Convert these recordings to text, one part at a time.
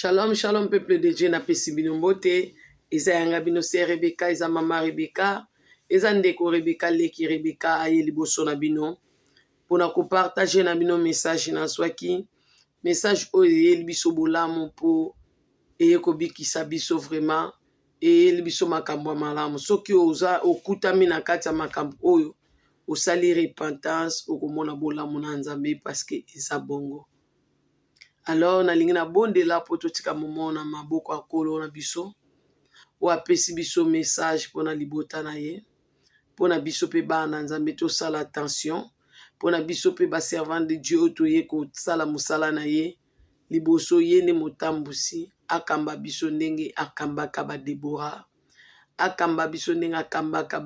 Shalom, shalom peuple de Dieu, napesi bino mbote. Eza yanga bino se Rebecca, eza mama Rebecca, eza ndeko Rebecca, leki Rebecca aye liboso na bino mpona kopartage na bino message nazwaki. Message oyo eyeli biso bolamu mpo eye kobikisa biso vraiment, eyeli biso makambo ya malamu. Soki oza okutami na kati ya makambo oyo, osali repentance, okomona bolamu na Nzambe parce que eza bongo. Alors nalingi nabondela mpo totika momo na maboko ya Nkolo na biso oyo apesi biso message mpona libota na ye, mpona biso mpe bana na Nzambe tosala attention, mpona biso mpe baservant de Dieu oyo toye kosala mosala na ye liboso. Ye nde motambusi, akamba biso ndenge akambaka baDebora, akamba biso ndenge akambaka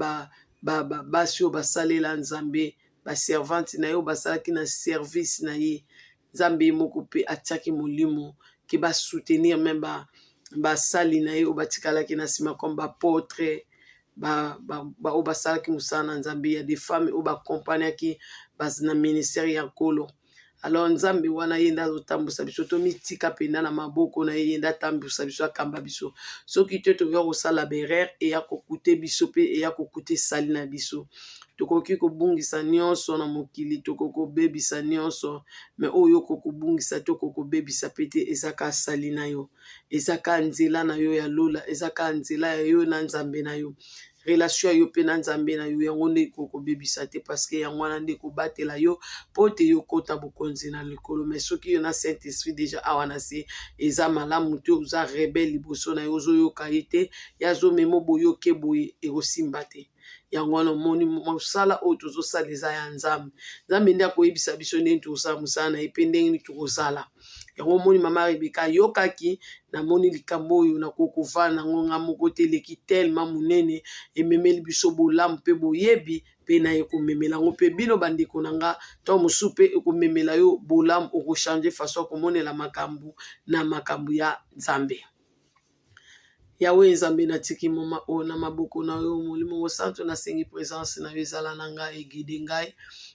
basi oyo basalela Nzambe, baservante na ye oyo basalaki na service na ye. Nzambe ye moko mpe atiaki molimo ke basoutenir même basali na ye oyo batikalaki na nsima, comme baapôtre oyo basalaki mosala na Nzambe, ya des femmes oyo baaccompagnaki na ministère ya Nkolo. Alors Nzambe wana, ye nde azotambusa biso. Tomitika mpenza na maboko na ye, ye nde atambusa biso, akamba biso. Soki te, tokoki kosala baerreur, eya kokute biso mpe eya kokute esali na biso. Tokoki kobungisa nyonso na mokili, tokoki kobebisa nyonso, mais oyo okokobungisa te, okokobebisa pe te, eza ka asali na yo, eza ka nzela na yo ya lola, eza ka nzela ya yo na Nzambe na yo, relation ya yo mpe na Nzambe na yo. Yango nde ekokobebisa te, parce que yango wana nde ekobatela yo mpo te yo kota bokonzi na likolo. Mais soki yo na Saint Esprit déjà awa na se eza malamu te, oza rebelle liboso na ye, ozoyoka ye te, ye azomema boyoke boye, ekosimba te. Yango wana omoni mosala oyo tozosala eza ya Nzambe. Nzambe nde akoyebisa biso ndenge tokosala mosala na ye mpe ndenge nini tokozala. Yango omoni mama Rebeka ayokaki: namoni likambo oyo, nakoki kovanda nango nga moko te, eleki tellement monene, ememeli biso bolamu mpe boyebi mpe na ekomemela yango mpe bino bandeko na nga. Ntango mosusu mpe ekomemela yo bolamu, okochange façon ya komonela makambo na makambo ya Nzambe. Yawe Nzambe, natiki moma oyo na maboko na yo. Molimo Mosantu, nasengi présence na yo ezala na ngai, eguide ngai,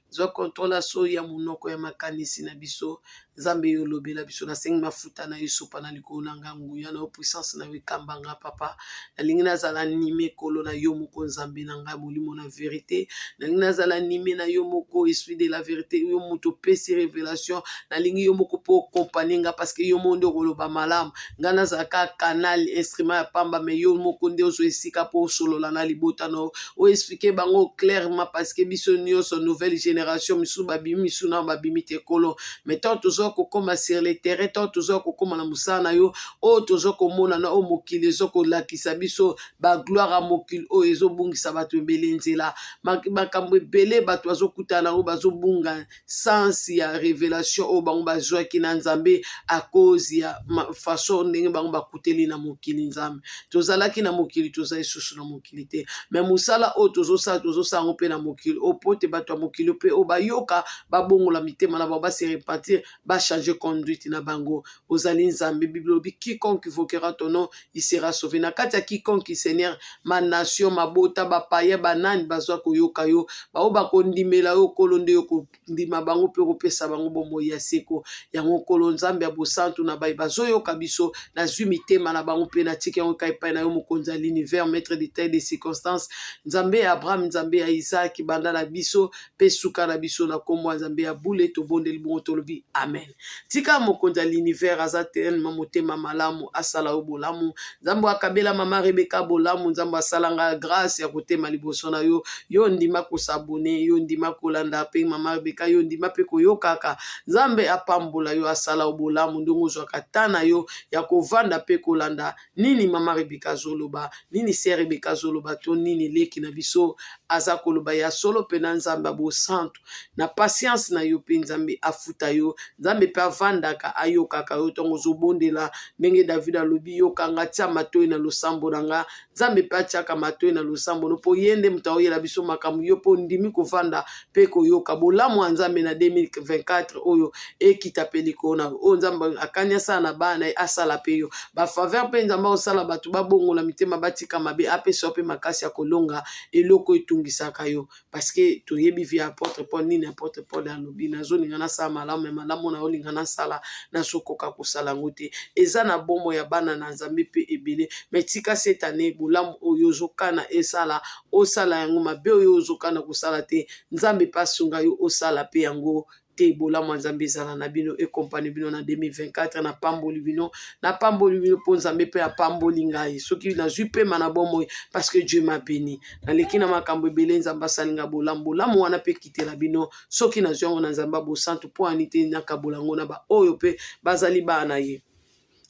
zwa contrôle ya soi ya monoko ya makanisi na biso. Nzambe, yo olobela biso. Nasengi mafuta na yo esopa na likolo na ngai, nguya na yo, puissance na yo ekamba nga. Papa, nalingi nazala animé, Nkolo, na yo moko, Nzambe na ngai, Molimo na vérité. Nalingi nazala animé na yo moko, Esprit de la vérité, yo moto opesi révélation. Nalingi yo moko mpo accompagne nga, parce que yo moko nde okoloba malamu. Ngai nazala kaka canal, instrument ya pamba, mais yo moko nde ozwa esika mpo osolola na libota na yo, oexplique bango clairement, parce que biso nyonso nouvelle génération, misusu babimi, misusu nano babimi te, Kolo. Mais ntango tozwa kokóma sur le terrain, ntango tozwa kokóma na mosala na yo, oyo tozwa komona na oyo mokili eza kolakisa biso, bagloire ya mokili oyo ezobungisa bato ebele nzela, makambo ebele bato bazokutana yango, bazobunga sens ya révélation oyo bango bazwaki na Nzambe à cause ya façon ndenge bango bakuteli na mokili. Nzambe, tozalaki na mokili, toza lisusu na mokili te, mais mosala oyo tozosala, tozosala yango mpe na mokili oyo, po te bato ya mokili mpe oyo bayoka, babongola mitema na bango, base repentir, bachange conduite na bango. Ozali Nzambe. Bible olobi: "Quiconque invoquera ton nom, il sera sauvé." Na kati ya quiconque, Seigneur, manation, mabota, bapaya, banani bazwa koyoka yo, bao bakondimela yo, Nkolo, nde yo kondima bango mpe kopesa bango bomoi ya seko. Yango, Nkolo Nzambe ya bosantu, na bai bazoyoka biso, nazwi mitema na bango mpe natiki yango epai epai na yo, mokonzi ya l'univers, maître de taille de circonstance, Nzambe ya Abraham, Nzambe ya Isaac, banda na biso mpe suka na biso. Na nkombo ya Nzambe ya bule tobondeli bongo, tolobi amen. Tika mokonzi ya l'univers aza telema motema malamu, asala yo bolamu. Nzambe akabela mama Rebeka bolamu. Nzambe asalanga grâce ya kotema liboso na yo. Yo ndima kos'abonner, yo ndima kolanda mpe mama Rebeka, yo ndima mpe koyokaka. Nzambe apambola yo, asala yo bolamu ndenge ozwaka ta na yo ya kovanda mpe kolanda nini mama Rebeka azoloba, nini sœur Rebeka azoloba, to nini leki na biso aza koloba. Ya solo mpe na Nzambe ya bosantu, na patience na yo mpe Nzambe afuta yo. Nzambe mpe avandaka, ayokaka yo ntango ozobondela, ndenge David alobi: "Yokanga, tia matoi na losambo na nga." Nzambe mpe atiaka matoi na losambo no, mpo ye nde moto aoyela biso makambo. Yo mpo ondimi kovanda mpe koyoka, bolamu ya Nzambe na 2024 oyo ekita mpe likolo na yo. Oyo Nzambe akani asala na bana na ye, asala mpe yo bafaveur, mpe Nzambe akosala bato babongola mitema, batika mabe, apesa yo mpe makasi ya kolonga eloko etungisaka yo, parce que toyebi vie apôtre. Apôtre Paul. Nini apôtre Paul alobi? Nazolinga nasala malamu, me malamu naolinga nasala, nazokoka kosala yango te. Eza na bomoi ya bana na Nzambe mpe ebele. Me tika setane, bolamu oyo ozokana esala, osala yango. Mabe oyo ozokana kosala te, Nzambe mpe asunga yo osala mpe yango te. Bolamu ya Nzambe ezala na bino, ekompane bino na 2024. Napamboli bino, napamboli bino, mpo Nzambe mpe apamboli ngai. Soki nazwi pema na bomoi, parce que Dieu m'a béni. Naleki na makambo ebele, Nzambe asali nga bolamu. Bolamu wana mpe ekitela bino. Soki nazwi yango na Nzambe ya bosantu, mpo ani te nakabola yango na baoyo mpe bazali bana na ye?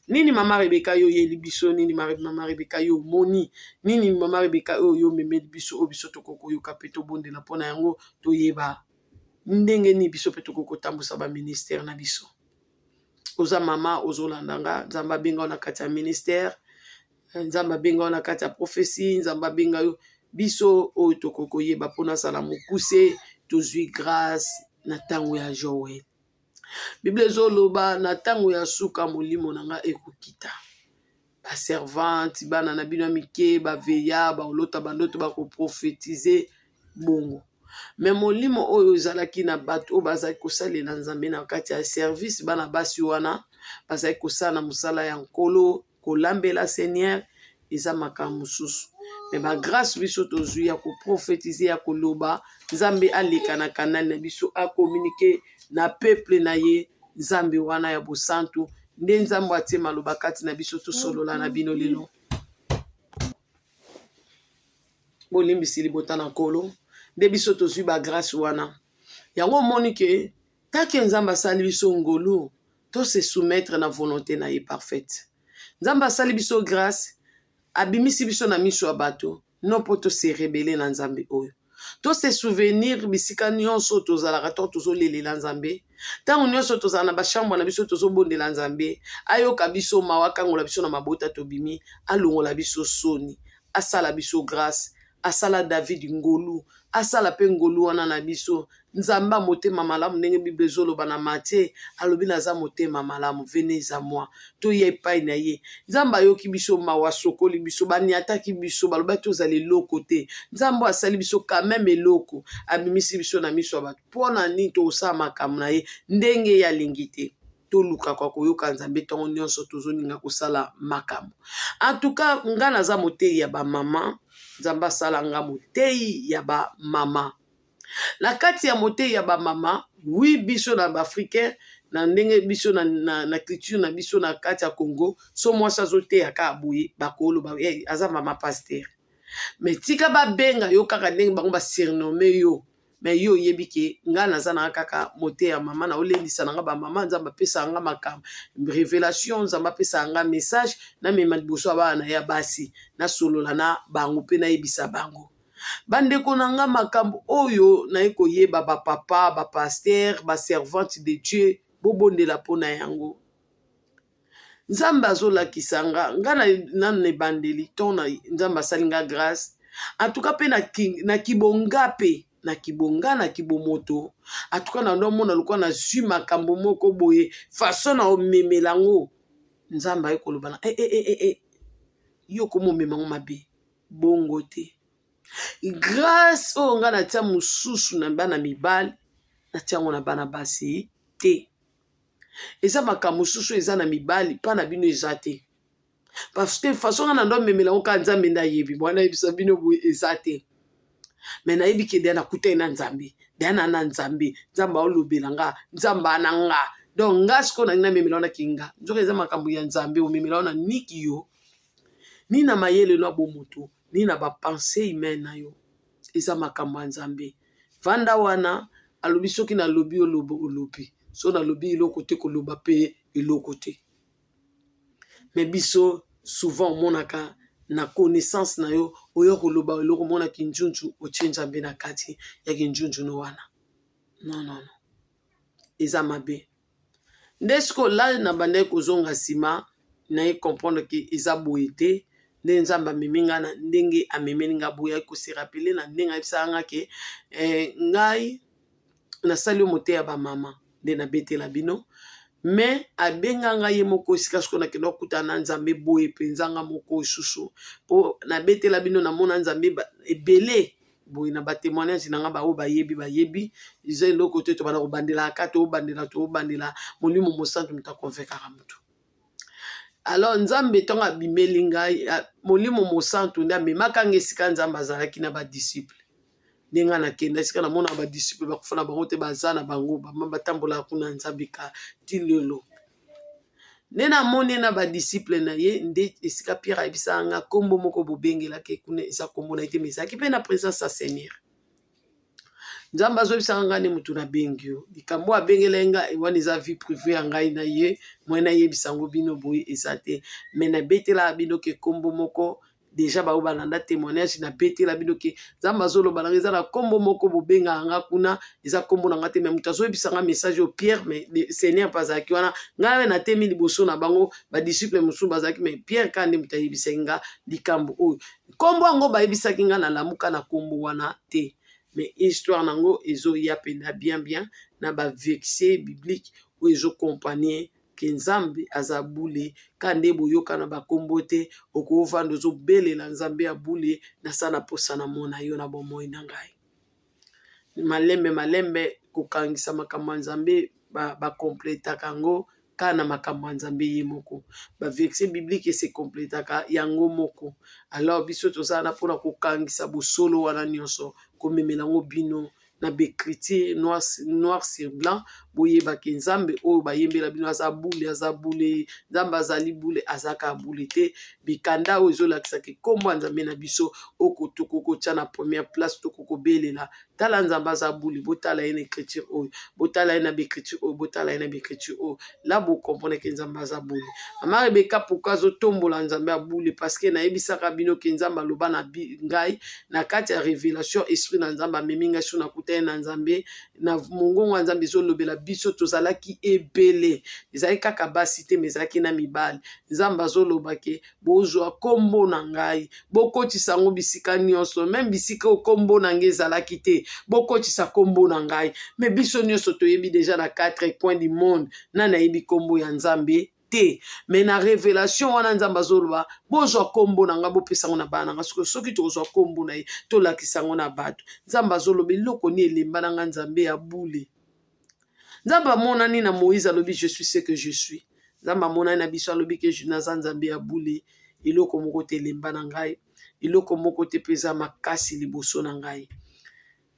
Nini, mama Rebeka, yo oyeli biso nini? Mama Rebeka, yo omoni nini? Mama Rebeka, oyo yo omemeli biso, oyo biso tokoki koyoka mpe tobondela mpo na yango, toyeba ndenge nini biso mpe tokoki kotambusa baministère na biso. Oza mama, ozolanda nga, Nzambe abenga yo na kati ya ministère, Nzambe abenga yo na kati ya prophétie, Nzambe abenga yo. Biso oyo tokoki koyeba, mpo nazala mokuse, tozwi grâce na ntango ya Joel. Bible ezoloba: na ntango ya suka, molimo na nga ekokita, baservante, bana na bino ya mike, baveya, baolota bandoto, bakoprophétiser. Bongo me molimo oyo ezalaki na bato oyo bazalaki kosalela Nzambe na kati ya service, bana basi wana bazalaki kosala na mosala ya Nkolo, kolambela Seigneur, eza makambo mosusu. Me bagrâce biso tozwi ya koprophétiser, ya koloba, Nzambe aleka na canal na biso, acommuniquer na peuple na ye. Nzambe wana ya bosantu nde Nzambe atie maloba kati na biso, tosolola na bino lelo. Bolimbisi, libota na Nkolo. Nde biso tozwi bagrâce wana. Yango omoni ke take Nzambe asali biso ngolu, tose soumettre na volonté na ye parfaite. Nzambe asali biso grâce, abimisi biso na miso ya bato, no mpo tose rebeller na Nzambe oyo. Tose souvenir bisika nyonso tozalaka to tozolelela Nzambe, ntango nyonso tozala na bachambre na biso, tozobondela Nzambe ayoka biso mawa, akangola biso na mabota tobimi, alongola biso soni, asala biso grâce. Asala David ngolu, asala mpe ngolu wana na biso. Nzambe ya motema malamu, ndenge Bible ezoloba na Matie, alobi: "Naza motema malamu, venez à moi." Toya epai na ye. Nzambe ayoki biso mawa, asokoli biso. Baniataki biso, balobaki tozala eloko te. Nzambe asali biso quand même eloko, abimisi biso na miso ya bato. Mpo na nini tokosala makambo na ye ndenge ye alingi te? Tolukaka koyoka Nzambe ntango nyonso tozolinga kosala makambo. En tout cas, nga naza motei ya bamama. Nzambe asala nga motei ya bamama. Na kati ya motei ya bamama, oui, biso na baafricain, na ndenge biso na culture na biso na kati ya Congo, so mwasi azoteya kaka boye, bakoloba: "Hey, aza mama pasteur." Mais tika babenga yo kaka ndenge bango basurnommer yo. Me yo oyebi ke ngai naza nanga kaka moteya mama, na olendisa nanga bamama. Nzambe apesaka nga makambo, révélation, Nzambe apesaka nga message, namema liboso ya bana na ya basi, nasolola na bango mpe nayebisa bango. Bandeko na nga, makambo oyo naye koyeba, bapapa, bapasteur, baservante de Dieu, bobondela mpona yango. Nzambe azolakisa nga, nga nanu na ebandeli ntongo na Nzambe asali nga grâce, en tout cas mpe na kibonga, mpe na kibonga, na kibomoto, en tout cas na ndomona lokola nazwi makambo moko boye, façon na omemela yango. Nzambe aye koloba na e, yo komomema yango mabe bongo te. Grâce oyo ngai natia mosusu na bana mibali, natia yango na bana basi te. Eza makambo mosusu eza na mibali, mpa na bino eza te, parce que façon nga na ndo amemela yango kaka, Nzambe nde ayebi. Mwana ayebisa bino boye, eza te. Me nayebi ke deya nakutani na Nzambe, deya na Nzambe, Nzambe aolobela nga, Nzambe ana nga. Donc nga sikoyo nangi namemela wana kinga, nzoka eza makambo ya Nzambe. Omemela wana niki yo ni na mayele no ya bomoto, ni na bapensée humaine na yo. Eza makambo ya Nzambe. Vanda wana, alobi: "Soki nalobi, oloba, olobi. So nalobi eloko te, koloba mpe eloko te." Me biso souvent omonaka na connaissance na yo, oyo koloba eloko, omona kinjunju, otie Nzambe na kati ya kinjunju wana. Non, non, non, eza mabe. Nde sikoyo la na bandaki kozonga nsima, naye comprendre ke eza boye te. Nde Nzambe amemi ngai na ndenge amemeli nga boye, ayi kose rappeler na ndenge ayebisaka nga ke ngai nasali yo moteya bamama. Nde nabetela bino, me abenga ngai ye moko esika sikoyo nakenda kokutana na Nzambe boye mpenza, nga moko lisusu, mpo nabetela bino, namona Nzambe ebele. Boye na batémoignage na nga, baoyo bayebi bayebi, eza eloko te tobanda kobandelaka, tobandela tobandela. Molimo Mosantu moto aconvaincaka motu. Alors Nzambe, ntango abimeli ngai, Molimo Mosantu nde amemaka nga esika Nzambe azalaki na badisciple. Nde ngai nakenda esika namona badisciple, bakufa na bango te, baza na bango, batambolaka kuna. Nzambe ka ti lelo nde namoni na badisciple na ye, nde esika Pierre ayebisaka nga nkombo moko bobengelaki kuna, eza nkombo na ye te, mais ezalaki mpe na présence ya Seigneur. Nzambe azoyebisaka ngai nde motu nabengi yo. Likambo abengela ye ngai wana eza vie privée ya ngai na ye, moi nayebisa yango bino boye eza te. Mais nabetelaka bino ke nkombo moko déjà, bao balanda témoignage, nabetela bino ke Nzambe azoloba nanga, eza na nkombo moko bobengaka nga kuna, eza nkombo na nga te. Mais moto azoyebisa nga message oyo, Pierre. Mais Seigneur mpe azalaki wana, ngai mpe natemi liboso na bango, badisciple mosusu bazalaki, mais Pierre kaka nde moto ayebisaki nga likambo oyo. Nkombo yango bayebisaki nga, nalamuka na nkombo wana te. Mais histoire nango ezoya mpenza bien bien na baverset biblique oyo ezoaccompagner ke Nzambe aza bule. Ka nde boyoka na bakombo te, okovanda ozobelela Nzambe ya bule, nasala na posa na mona yo na bomoi na ngai. Malembe malembe, kokangisa makambo ya Nzambe, bakompletaka yango kaka na makambo ya Nzambe ye moko. Baverset biblique ese complétaka yango moko. Alors biso tozala na mpona kokangisa bosolo wana nyonso, komemela yango bino na baécriture noir, noir sur blanc. Boyebaki Nzambe oyo bayembela bino aza bule, aza bule. Nzambe azali bule, aza kaka bule te. Bikanda oyo ezolakisaka nkombo ya Nzambe na biso, oko tokoki na première place, tokokobelela: tala, Nzambe aza bule. Botala ye na écriture oyo, botala ye na baécriture oyo, botala ye na baécriture oyo, la bocomprendre ke Nzambe aza bule. Mama Rebeka, pourquoi azotombola Nzambe ya bule? Parce que nayebisaka bino ke Nzambe aloba na ngai na kati ya révélation. Esprit na Nzambe amemi ngai so nakuta ye na Nzambe na mongongo ya Nzambe ezolobela biso. Tozalaki ebele, ezalaki kaka basi te, mais ezalaki na mibali. Nzambe azoloba ke bozwa nkombo na ngai, bokotisa yango bisika nyonso, même bisika oyo nkombo na ngai ezalaki te, bokotisa nkombo na ngai. Mais biso nyonso toyebi déjà, na quatre coins du monde, nani ayebi nkombo ya Nzambe te? Mais na révélation wana, Nzambe azoloba: bozwa nkombo na ngai, bopesa yango na bana na ngai. Soki soki tokozwa nkombo na ye, tolakisa yango na bato. Nzambe azoloba eloko nini elemba na ngai, Nzambe ya bule. Nzambe amonani na Moïse, alobi: "Je suis ce que je suis." Nzambe amonani na biso, alobi ke naza Nzambe ya bule. Eloko moko te elemba na ngai, eloko moko te mpe eza makasi liboso na ngai.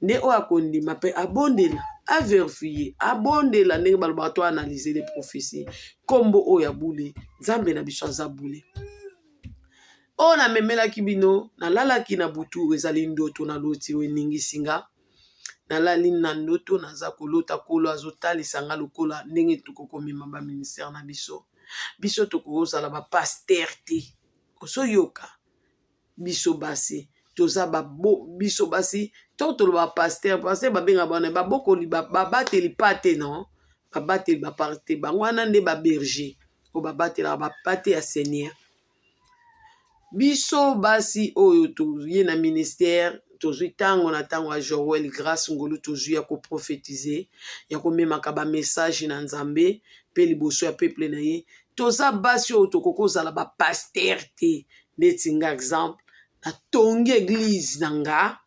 Nde oyo akondima mpe abondela, avérifier, abondela ndenge balobaka, to analyse les prophéties. Nkombo oyo ya bule, Nzambe na biso aza bule. Oyo namemelaki bino, nalalaki na butu, ezali ndoto naloti oyo eningisi nga. Nalali na ndoto, naza kolota Nkolo azotalisa nga lokola ndenge tokokomema baministère na biso. Biso tokozala bapasteur te, ozoyoka? Biso basi toza babo, biso basi to toloba pasteur, pasteur babengaka bana babokoli, babateli pa te, non, babateli bapate. Bango wana nde baberger oyo babatelaka bapate ya Seigneur. Biso basi oyo toye na ministère, tozwi ntango na ntango ya Joel, grâce, ngolu tozwi ya koprophétiser, ya komemaka bamessage na Nzambe mpe liboso ya peuple na ye. Toza basi oyo tokoki kozala bapasteur te. Neti nga, exemple, natongi église na nga,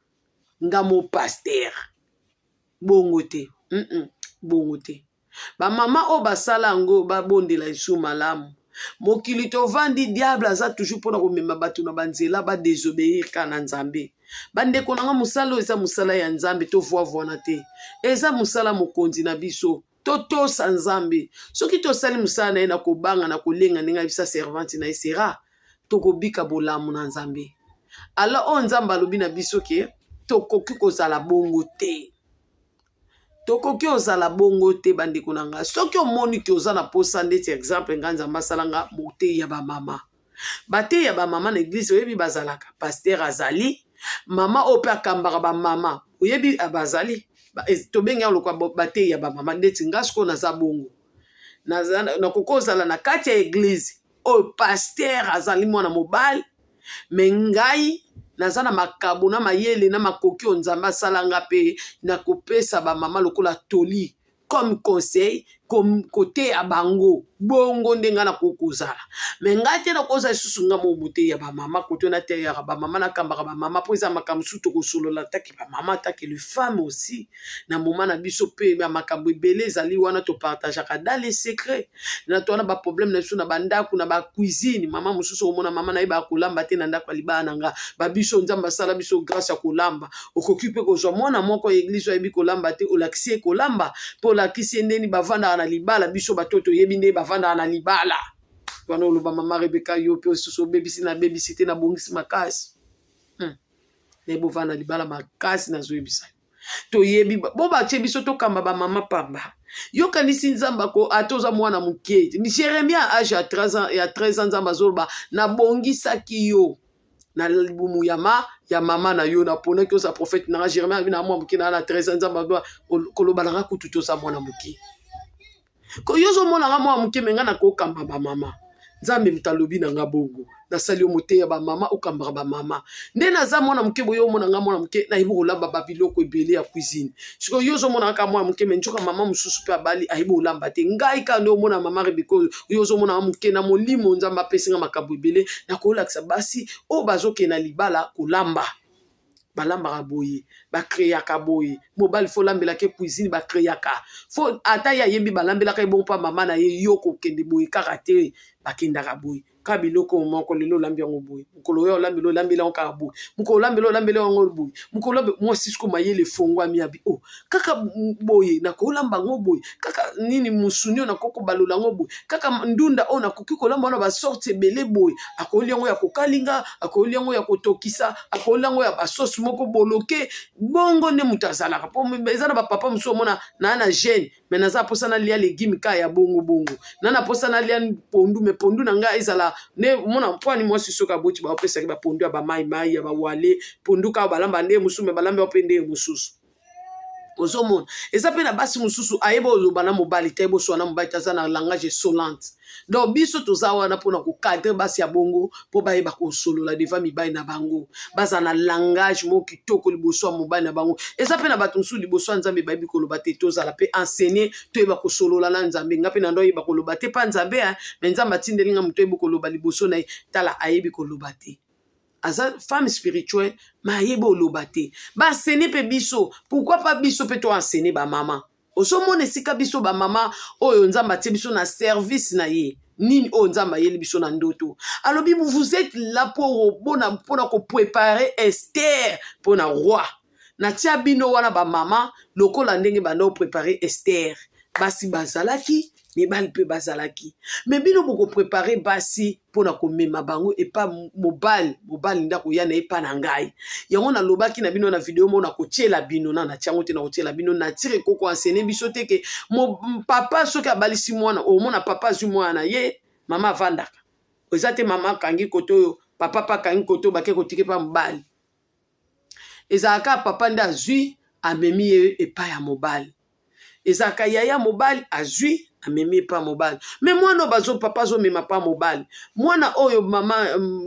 nga mo pasteur bongo te. Bongo te. Bamama oyo basala yango, babondela esu malamu. Mokili tovandi, diable aza toujours mpona komema bato na banzela badésobéir kaka na Nzambe. Bandeko na nga, mosala oyo eza mosala ya Nzambe, tovwavwana te. Eza mosala mokonzi na biso, totosa Nzambe. Soki tosali mosala na ye na kobanga, na kolenga, ndenge ayebisa servante na ye Sera, tokobika bolamu na Nzambe. Alors oyo Nzambe alobi na biso ke tokoki kozala bongo te, tokoki kozala bongo te. Bandeko na ngai, soki omoni ke oza na posa, ndeti exemple ngai, Nzambe asala nga moteyi ya bamama. Bateyi ya bamama na église, oyebi bazalaka, pasteur azali, mama oyo mpe akambaka bamama, oyebi bazali, tobengi yango lokwa bateyi ya bamama. Ndeti nga sikoyo naza bongo, nakoki kozala na kati ya église oyo pasteur azali mwana mobali, mais ngai naza na makabo, na mayele, na makoki oyo Nzambe asalanga mpe nakopesa bamama lokola toli, comme conseil. Koteya bango bongo nde ngai nakoki kozala me ngai te nakozala lisusu ngai moko moteyi ya bamama koto nateyaka bamama nakambaka bamama mpo eza makambo mosusu tokosolola taki bamama taki le femme aussi na moma na biso mpe ya makambo ebele ezali wana topartageaka dans les secrets na to wana baproblème na biso na bandako na bacuisine mama mosusu okomona mama na ye bakolamba te na ndako ya libala na nga babiso nzambe asala biso grâce ya kolamba okoki mpe kozwa mwana moko ya eglise oyo ayebi kolamba te olakisi ye kolamba mpe olakisi ye ndeni bavandaka na libala biso bato toyebi nde bavandaka na libala wana oloba mama rebeka yo mpe osusu obebisi nabebisi te nabongisi makasi. Naye bovanda na libala makasi nazoyebisa toyebi bo batie biso tokamba bamama pamba yokanisi nzambe ako ata oza mwana moke jeremia age ya 13 ans, ya 13 ans nzambe azoloba nabongisaki yo na libumu ya ma ya mama na yo naponaki oza prophète nanga jeremia abi na mwa moke na na 13 ans nzambe koloba nanga kutu toza mwana moke ko yo ozomona nga mwana moke me nga nakokamba bamama nzambe moto alobi na nga bongo nasali yo moteya bamama okambaka bamama nde naza mwana moke boye omona nga mwana moke nayebi kolamba babiloko ebele ya cuisine sikoyo yo ozomona kaka mwana moke me nzoka mama mosusu mpe abali ayebi kolamba te ngai kaka nde omona mama rebeko oyo yo ozomona nga moke na molimo nzambe apesi nga makambo ebele nakolakisa basi oyo bazokende na libala kolamba balambaka boye bakreaka boye mobali fo olambelaka ye cuisine bakreaka fo ata ye ayebi balambelaka ye bongo mpa mama na ye yo kokende boye kaka te bakendaka boye kaka biloko moko lelo olambi yango boye mokolo oyo olambeli olambeli yango kaka boye mokolo olambeli olambeli yango boye mokolo olambi mwasi siko mayele efongwami abi o oh, kaka boye nakolamba yango boye kaka nini mosuni oyo nakoki kobalola yango boye kaka ndunda oyo nakoki kolamba wana basorte ebele boye akolia yango ya kokalinga akolia yango ya kotokisa akolia yango ya basosi moko boloke bongo nde moto azalaka mpo eza na bapapa mosusu omona naa na gene me naza mposa nalia legume ka ya bongo bongo na na mposa nalia pondu me pondu na ngai ezala nde omona mpwani mwasi soki aboti baopesaki bapondu ya bamai mai ya bawale pondu kaka balamba nde mosusu me balambi yango mpe nde mosusu ozomona eza mpe na basi mosusu ayeba oloba na mobali te ayeba oswana na mobali te aza na langage insolente donc biso toza wana mpona kokadre basi ya bongo mpo bayeba kosolola devant mibali na bango bazala na langage moko kitoko liboso ya mobali na bango eza mpe na bato mosusu liboso ya nzambe bayebi koloba te tozala mpe enseigne toyeba kosolola na nzambe nga mpe na ndo ayeba koloba te mpa nzambe me nzambe atindeli nga moto ayebi koloba liboso na ye tala ayebi koloba te aza femme spirituelle me ayebi oloba te baenseigne mpe biso pourquoi pas biso mpe to enseigne bamama ozomona esika biso bamama oyo nzambe atie biso na service na ye nini oyo nzambe ayeli biso na ndoto alobi vous êtes là pour mpona koprépare ester mpona roi natia bino wana bamama lokola ndenge banda oprépare ester basi bazalaki mibali mpe bazalaki me bino bokoprepare basi mpo na komema bango epa mobali mobali nde akoya na ye epa na ngai yango nalobaki na bino na video moko nakotiela bino na natia yango te nakotiela bino natire koko enseigne biso te ke papa soki abalisi mwana omona papa azwi mwana na ye mama avandaka eza te mama akangi kote oyo papa mpe akangi kote oyo bake kotike mpa mobali ezalaka papa nde azwi amemi ye epai ya mobali ezalaka yaya mobali azwi amemi epa mobali me mwana oyo bazo papa azomema pa mobali mwana oyo mama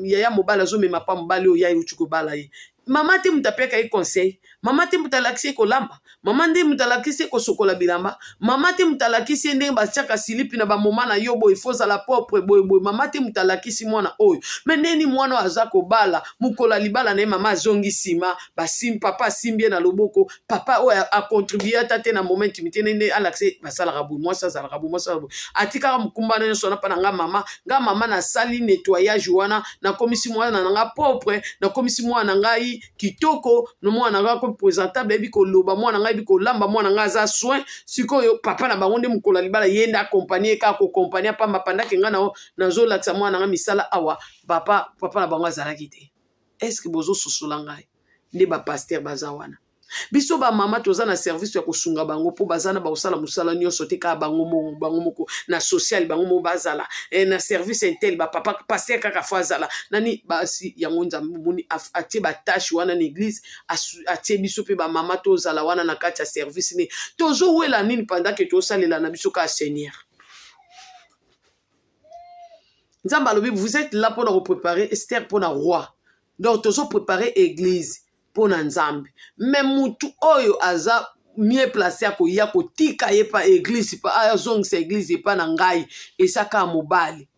yaya mobali azomema pa mobali oyo ya euti kobala ye mama te moto apeka ye conseil mama te moto alakisi ye kolamba mama nde moto alakisi ye kosokola bilamba mama te moto alakisi ye ndenge batiaka silipi na bamoma na yo boye fo ozala propre boye boye mama te moto alakisi mwana oyo me ndeni mwana oyo aza kobala mokolo ya libala na ye mama azongi nsima basim papa asimbi ye na loboko papa oyo acontribue ata te na moment intimité nde nde alakisa ye basalaka boye mwasi azalaka boye mwasi azalaka boye atikaka mokumba na nyonso wana mpa na nga mama nga mama nasali nettoyage wana nakomisi mwana na nga propre nakomisi mwana na ngai kitoko no mwana na ngai akomi présentable ayebi koloba mwana na ngai ayebi kolamba mwana na ngai aza soin sikoyo papa na bango nde mokolo ya libala ye nde akompanie kaka kokompanie pamba pandake ngai nazolakisa mwana na ngai misala awa papa papa na bango azalaki te est-ce bozososola ngai nde bapaster baza wana biso bamama toza na service ya kosunga bango mpo baza na bakosala mosala nyonso te kaka bango moko bango moko na social bango moko bazala e, na service intel bapapa paster kaka fo azala nani basi yango nzambe omoni atie batashe wana na eglise atie biso mpe bamama tozala wana na kati ya service nini tozowela nini pendant ke tosalela na biso kaka seigneur nzambe alobi vous êtes là mpona koprépare ester mpona roi donc tozo prépare église mpo na nzambe me mutu oyo aza mieux place ya koya kotika ye pa eglise pa azongisa eglise epa na ngai eza kaka mobali.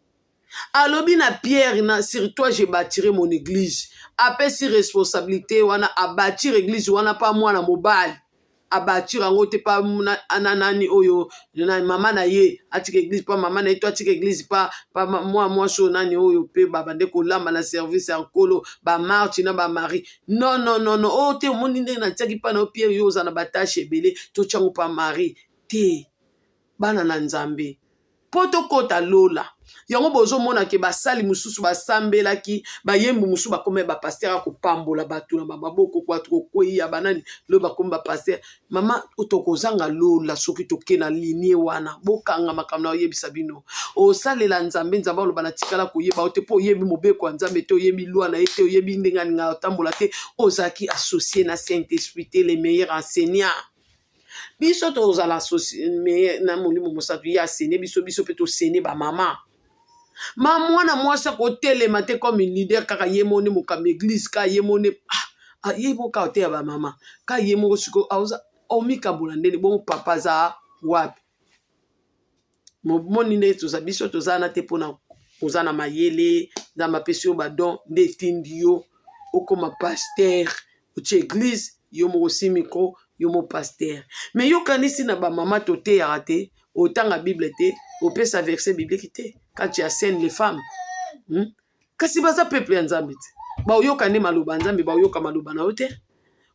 Alobi na Pierre na sur toi je bâtirai mon église. Apesi responsabilité wana abâtir église wana pa mwana mobali. Abâtir yango te pa na nani oyo na mama na ye atika église pa mama na ye to atika église pa mwa mwasi oyo nani oyo mpe babande kolamba na service ya nkolo, baMarthe na baMarie. Non, non, non, non, oyo te. Omoni ndenge natiaki mpa na yo Pierre, yo oza na batâches ebele, totyango pa Marie te. Bana na Nzambe, mpo tokɔta lola, yango bozomona ke basali mosusu basambelaki, bayembi mosusu bakomi bapasteur ya kopambola bato na bamaboko, bato kokweya banani lo bakomi bapasteur. Mama, tokozanga lola soki toke na linie wana. Bokanga makambo na oyebisa bino. Osalela Nzambe, Nzambe aloba na tikala koyeba yo te, mpo oyebi mobeko ya Nzambe te, oyebi loi na ye te, oyebi ndenge alingaka otambola te, ozalaki associé na Saint Esprit te, le meilleur enseignant. Biso tozala na Molimo Mosantu, ye asene biso, biso mpe tosene bamama. Ma mwana mwasi akotelema te comme leader kaka ye moni mokambi église, ka ye moni ah, ah, ye moko kaka te ya bamama, ka ye moko. Sikoyo omikabola ndeni bongo, papa aza wapi? Moni nde toza, biso toza wana te mpona oza na mayele. Nzambe apesi yo badon nde etindi yo okóma pasteur, otie église yo moko, osi micro yo mo pasteur. Mais yokanisi na bamama toteyaka te, otanga Bible te, opesa verset biblique te quand tu enseignes les femmes, Kasi baza peuple ya Nzambe te, baoyoka nde maloba ya Nzambe, baoyoka maloba na yo te.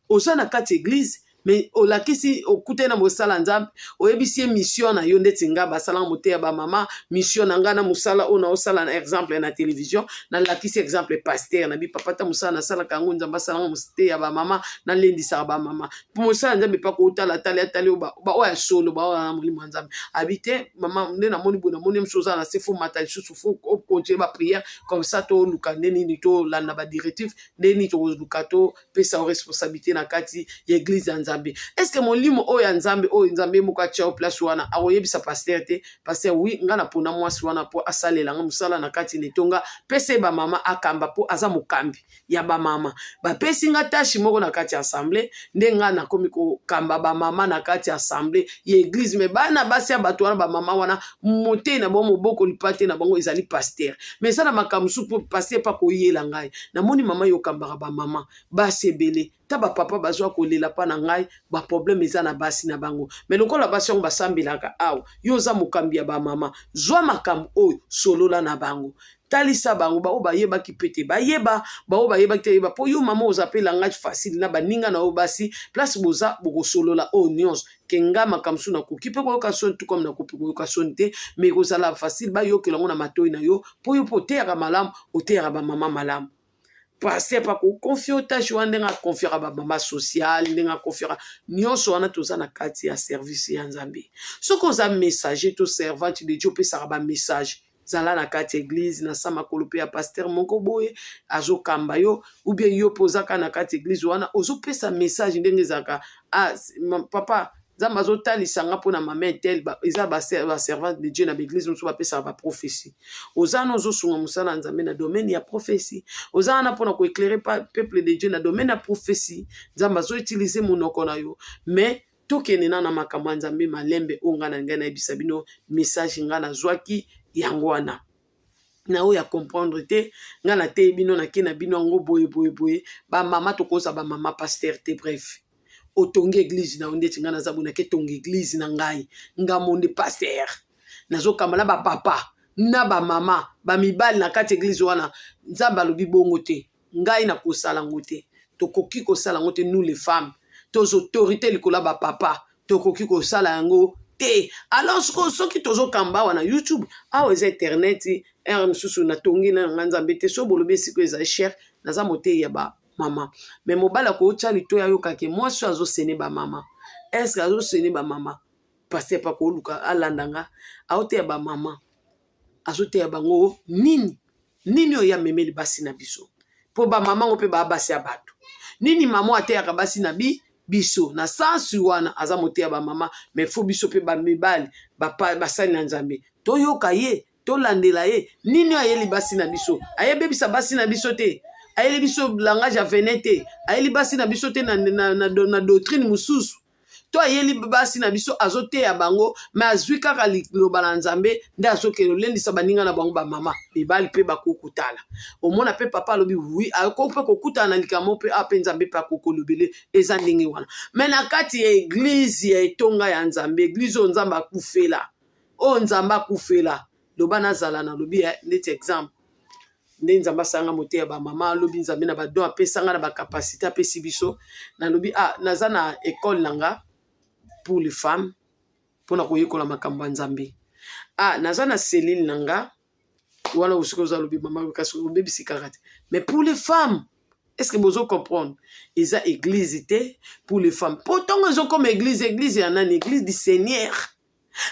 Oza na kati église, mais olakisi okutani na mosala ya Nzambe, oyebisi ye mission na yo. Ndeti nga basalanga moteya bamama, mission na nga na mosala oyo naosala, na exemple na télévision, nalakisi exemple pasteur na bi papa ta mosala nasalaka yango, Nzambe asalanga moteya bamama, nalendisaka bamama po mosala ya Nzambe. Mpaka otala tali atali baoyo ya solo, baoyo na molimo ya Nzambe abi te. Mama, nde namoni boye, namoni mosu oza na se, faut mata lisusu, faut ocontinue baprière comme ça, toluka nde nini, tolanda badirective nde nini, tokoluka topesa yo responsabilité na kati ya église ya Nzambe. Est ce que molimo oyo ya Nzambe, oyo Nzambe moko atia yo place wana, akoyebisa pasteur te? Pasteur, oui, nga napona mwasi wana mpo asalelanga mosala na kati na etonga, pesa ye bamama akamba, mpo aza mokambi ya bamama. Bapesi nga tâche moko na kati ya assemblée, nde nga nakomi kokamba bamama na kati ya assemblée ya église. Mais bana basi ya bato wana, bamama wana, motei na bango, moboko lipa te na bango ezali pasteur. Mais eza na makambo mosusu mpo pasteur mpa koyela ngai. Namoni mama, yo okambaka bamama basi ebele, ta bapapa bazwa kolela mpa na ngai, baproblème eza na basi na bango. Mais lokola basi yango basambelaka awa, yo oza mokambi ya bamama, zwa makambo oyo, solola na bango, talisa bango. Baoyo bayebaki mpe te bayeba, baoyo bayebaki te yeba, mpo yo mama oza mpe langage facile na baninga na yo basi. Place boza bokosolola oyo nyonso ke nga makambo mosusu nakoki mpe koyoka soni tu, comme nakoki koyoka soni te, mais ekozala facile bayokela yango na matoi na yo, mpo yo mpo oteyaka malamu, oteyaka bamama malamu. Pasteur pa koconfier tâche wana ndenge aconfiaka bamama sociale, ndenge aconfiaka nyonso wana. Toza na kati ya service ya Nzambe. Soki oza messager to servante de Dieu, opesaka bamessage, zala na kati ya église na sa makolo mpe ya pasteur moko boye azokamba yo, ou bien yo mpe oza kaka na kati ya église wana, ozopesa message ndenge ezalaka. Ah, papa, Nzambe azotalisa nga mpona mama un tel. Eza baservante de Dieu na baéglise mosusu bapesaka baprophétie. Oza wana ozosunga mosala ya Nzambe na domaine ya prophétie, oza wana mpona koéclairer peuple de Dieu na domaine ya prophétie. Nzambe azoutiliser monoko na yo. Mais tokende na makambo ya Nzambe malembe. Oyo ngai na ngai nayebisa bino, message ngai nazwaki yango wana na oyo ya comprendre te. Ngai nateyi bino, nake na bino yango boye boye boye. Bamama, tokoza bamama pasteur te. Bref, otongi église na yo ndeti ngai naza boye, nake tonga église na ngai, ngambo nde pasteur, nazokamba na bapapa na bamama bamibali na kati église wana. Nzambe alobi bongo te, ngai nakosala yango te. Tokoki kosala yango te. Nous les femmes toza autorité likolo ya bapapa, tokoki kosala yango te. Alors sikoyo, soki tozokamba awa na YouTube, awa eza internet, ere mosusu natongi na nga Nzambe te. So bolobi esika ezali cher, naza motei ya bamama, mais mobali akotya litoyi ayokake mwasi oyo azosene bamama. Est-ce azosene bamama? Pasteur pa koluka alanda nga, aoteya bamama, azoteya bango nini? Nini oyo amemeli basi na biso? Mpo bamama ngo mpe baa basi ya bato. Nini mama ateyaka basi na biso na sansi wana? Aza moteya bamama, mais faut biso mpe bamibali basali na Nzambe toyoka ye, tolandela ye. Nini oyo ayeli basi na biso? Ayebebisa basi na biso te, ayeli biso langage ya venin te, ayeli basi na biso te na doctrine mosusu. To ayeli basi na biso, azoteya bango, me azwi kaka liloba na Nzambe nde azokende olendisa baninga na bango bamama. Mibali mpe bakoki kotala, omona mpe papa alobi oui, akoki mpe kokutana na likambo mpe a mpe Nzambe mpe akoki kolobele. Eza ndenge wana. Me na kati ya église ya etonga ya Nzambe, église oyo Nzambe akufela, oyo Nzambe akufela, loba nazala nalobi neti exemple nde Nzambe asanga moteya bamama, alobi Nzambe na badon apesanga, na bacapacité apesi biso, nalobi ah, naza na école na nga pour les femmes mpona koyekola makambo ya Nzambe. Ah, naza na cellule na nga wana. Soki oza lobi mama, kasi obebisi kaka te. Mais pour les femmes, est ce que bozo comprendre? Eza église te pour les femmes, mpo ntongo ezokoma église, église ya nani? Église du Seigneur.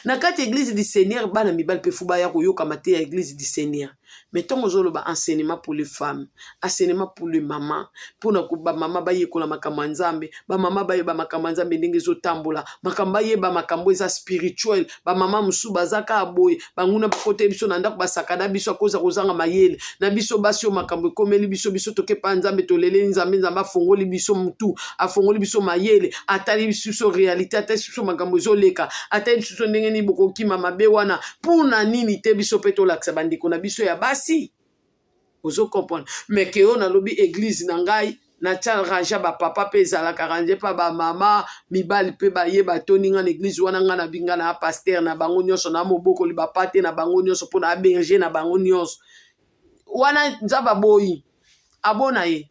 Na kati ya église du Seigneur, bana mibali mpe faut baya koyoka te ya église du Seigneur. Mais ntongo ozoloba enseignement pour les femmes, enseignement pour les mamans, mpona bamama bayekola makambo ya Nzambe, bamama bayeba makambo ya Nzambe ndenge ezotambola, makambo bayeba makambo eza spirituel. Bamama mosusu baza kaka boye, banguna bakota biso na ndako, basaka na biso, akoza kozanga mayele na biso. Basi oyo makambo ekomeli biso, biso tokepa Nzambe, toleleli Nzambe, Nzambe afongoli biso mutu, afongoli biso mayele, atali biso réalité, atali biso makambo ezoleka, atali biso ndenge nini bokokima mabe wana. Mpona nini te biso mpe tolakisa bandeko na biso ya basi? Ozo comprendre? Mais ke oyo nalobi église na ngai, natia rangée bapapa mpe ezalaka rangée mpa bamama, mibali mpe baye batoni nga na église wana. Nga na binga na pasteur na bango nyonso, na mobokoli bapate na bango nyonso, mpo na berger na bango nyonso wana. Nzambe aboyi, abona ye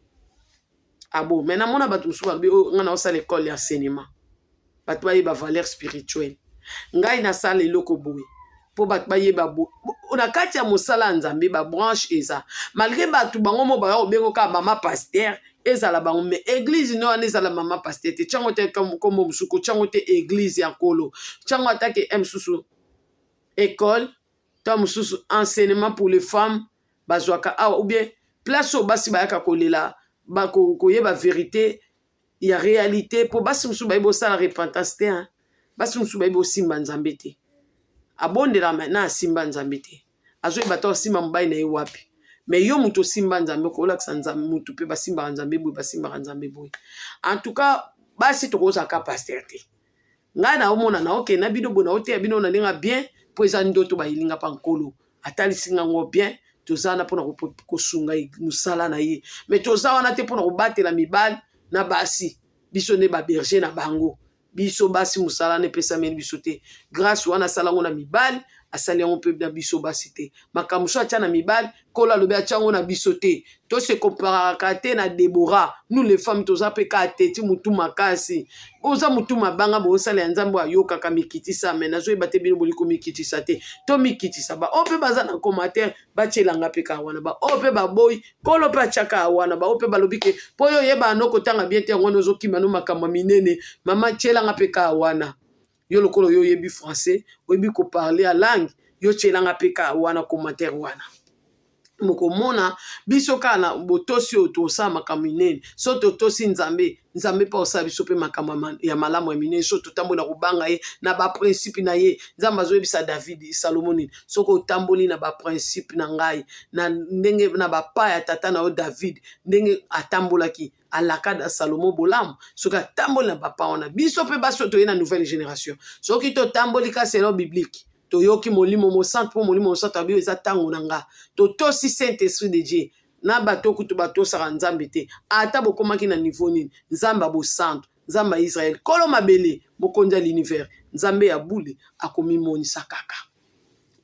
abo. Mais namona bato mosusu balobi oyo nga naosala école ya enseignement, bato bayeba valeur spirituelle. Ngai nasala eloko boye mpo bato bayeba na kati ya mosala ya Nzambe, babranche eza malgré bato bango mo baya kobenga kaka mama pasteur, ezala bango. Mais église no wana ezala mama pasteur te, tiango te kombo mosuku, tiango te église ya Nkolo, tiango atake mosusu école to mosusu enseignement pour les femmes bazwaka awa, ou bien place oyo basi bayaka kolela, koyeba vérité ya réalité. Mpo basi mosusu bayebi osala repentance te, hein? Basi mosusu bayebi osimba Nzambe te, abondela na asimba Nzambe te, azoyeba ta osimba mobali na ye wapi. Mais yo moto osimba Nzambe, kolakisa Nzambe motu mpe basimbaka Nzambe boye, basimbaka Nzambe boye. En tout cas, basi tokozalaka pasteur te. Ngai naomona, naokende na bino boye, naoteya bino na ndenge bien, mpo eza ndoto bayelinga mpa Nkolo atalisi ngango bien. Toza wana mpona kosunga mosala na ye, mais toza wana te mpona kobatela mibali na basi. Biso nde baberger na bango. Biso basi, mosala wana epesameli biso te. Grâce wana asala yango na mibali, asali yango mpe na biso basi te. Makambo so atya na mibali, Nkolo alobi atya yango na biso te. Tose comparaka te na Debora. Nous les femmes, toza mpe kaka te ti motu makasi, oza motu mabanga, bosala ya Nzambe oyo ayokaka mikitisa. Me nazoyeba te, bino boli komikitisa te. Tomikitisa. Baoyo mpe baza na commentaire, batielanga mpe kaka wana. Baoyo mpe baboyi, Nkolo mpe atiaka wana. Baoyo mpe balobi ke mpo oyo oyebaka no kotanga bien te, yango wana ozokima no makambo ya minene. Mama, tielanga mpe kaka wana. Yo lokola oyo oyebi français, oyebi koparler ya langue, yo tielanga mpe kaka wana commentaire wana. Mokomona biso kaka na botosi oyo tosala makambo minene. So totosi Nzambe, Nzambe mpe osala biso mpe makambo ya malamu ya minene. So totamboli na kobanga ye, na baprincipe na ye. Nzambe azoyebisa David, Salomo nini? Soki otamboli na baprincipe na ngai, na ndenge na bapa ya tata na yo David, ndenge atambolaki, alaka na Salomo bolamu soki atamboli na bapa wana. Biso mpe basi oyo toye na nouvelle génération, soki totamboli ka selon biblique, toyoki Molimo Mosantu, mpo Molimo Mosantu abi eza ntango na nga, totosi Saint Esprit de Dieu. Na bato kutu batosaka Nzambe te, ata bokomaki na niveau nini, Nzambe ya bosantu, Nzambe ya Israele, Nkolo mabele, mokonzi ya l'univers, Nzambe ya bule, akomimonisa kaka.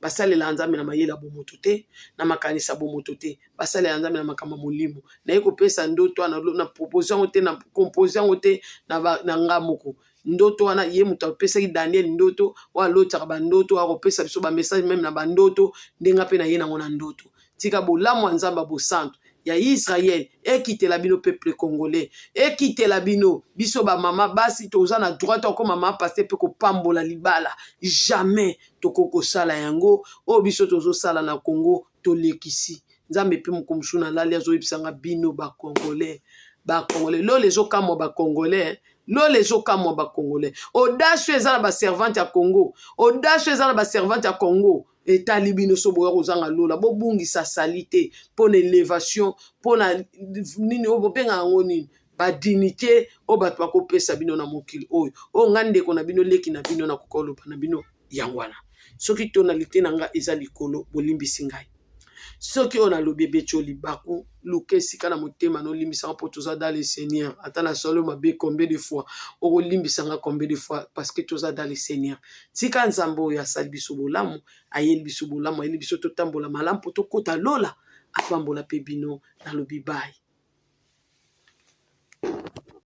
Basalelaka Nzambe na mayele ya bomoto te, na makanisi ya bomoto te, basalelaka Nzambe na makambo ya molimo. Naye kopesa ndoto wana, na propose yango te, na compose yango te na nga moko. Ndoto wana, ye moto apesaki Daniel ndoto oyo alotaka bandoto, akopesa biso bamessage même na bandoto, ndenge mpe na ye nango na ndoto. Tika bolamu ya Nzambe ya bosantu ya Israel ekitela bino, peuple congolais, ekitela bino. Biso bamama basi toza na droit tokoma mama pasteur mpe kopambola libala, jamais tokoki kosala yango. Oyo biso tozosala na Congo, tolekisi. Nzambe mpe moko mosusu nalali azoyebisanga bino bacongolais, bacongolais lola ezokamwa, bacongolais lola ezokamwa, bacongolais. Audace eza na baservante ya Congo, audace eza na baservante ya Congo. Etali bino. So boya kozanga lola, bobungisa sali te mpo na élévation, mpo na nini oyo bobenga yango nini. Badignité oyo bato bakopesa bino na mokili oyo, oyo nga ndeko na bino, leki na bino, nakoka koloba na bino yango wana. Soki tonalité na nga eza likolo, bolimbisi ngai. Soki oyo nalobi ebeti yo libaku, luka esika na motema nolimbisanga, mpo toza dans le Seigneur. Ata nasali mabe combien de fois, okolimbisanga combien de fois, parce que toza dans le Seigneur. Tika Nzambe oyo asali biso bolamu, ayeli biso bolamu, ayeli biso totambola malamu mpo tokɔta lola, apambola mpe bino. Nalobi bye.